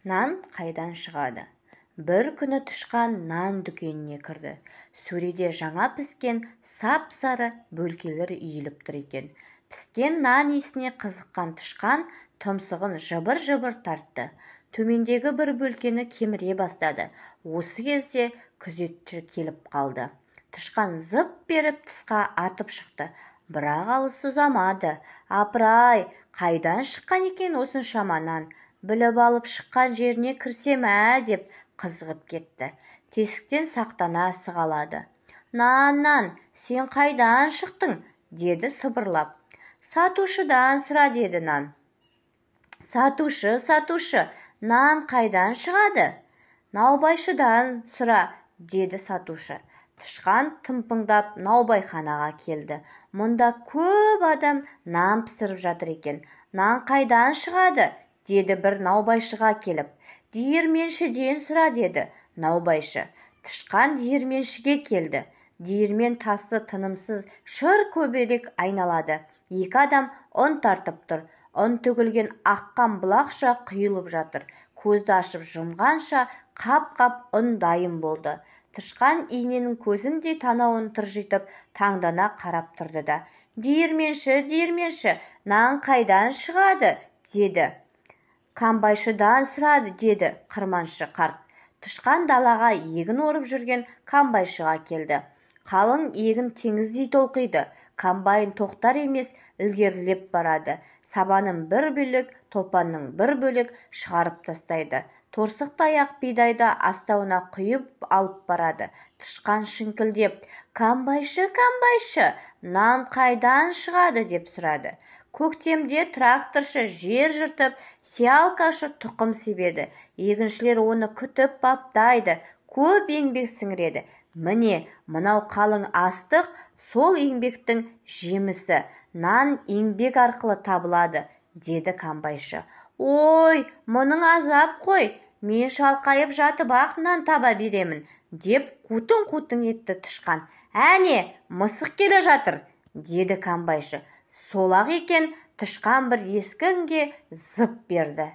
Нан қайдан шығады? Бір күні тышқан нан дүкеніне кірді. Сөреде жаңа піскен сап-сары бөлкелер үйіліп тұр екен. Піскен нан иісіне қызыққан тышқан тұмсығын жыбыр-жыбыр тартты. Төмендегі бір бөлкені кеміре бастады. Осы кезде күзетші келіп қалды. Тышқан зып беріп тысқа атып шықты. Бірақ алыс ұзамады. Апырай, қайдан шыққан екен осыншама нан? Біліп алып шыққан жеріне кірсем ә деп қызығып кетті. Тесіктен сақтана сығалады. Нан, нан, сен қайдан шықтың? Деді сыбырлап. Сатушыдан сұра, деді нан. Сатушы, сатушы, нан қайдан шығады? Наубайшыдан сұра, деді сатушы. Тышқан тымпыңдап наубайханаға келді. Мұнда көп адам нан пісіріп жатыр екен. Нан қайдан шығады? Деді бір наубайшыға келіп. Диірменшіден сұра, деді наубайшы. Тышқан диірменшіге келді. Диірмен тасы тынымсыз шыр көбелек айналады. Екі адам ұн тартып тұр. Ұн төгілген аққан бұлақша құйылып жатыр. Көзді ашып жұмғанша қап-қап ұн дайын болды. Тышқан иненің көзіндей танауын тыржитып таңдана қарап тұрды да, диірменші, диірменші, нан қайдан шығады? Деді. Комбайшыдан сұрады, деді қырманшы қарт. Тышқан далаға егін орып жүрген комбайшыға келді. Қалың егін теңіздей толқиды. Комбайн тоқтар емес, ілгерілеп барады. Сабанын бір бөлек, топанын бір бөлек шығарып тастайды. Торсықтай ақ бидайды астауына құйып алып барады. Тышқан шіңкілдеп, комбайшы, комбайшы, нан қайдан шығады деп сұрады. Көктемде тракторшы жер жыртып, сеялкашы тұқым себеді. Егіншілер оны күтіп баптайды, көп еңбек сіңіреді. Міне, мынау қалың астық сол еңбектің жемісі. Нан еңбек арқылы табылады, деді комбайшы. Ой, мұның азап қой, мен шалқайып жатып-ақ нан таба беремін, деп қутың-қутың етті тышқан. Әне, мысық келе жатыр, деді комбайшы. Сол-ақ екен, тышқан бір ескі інге зып берді.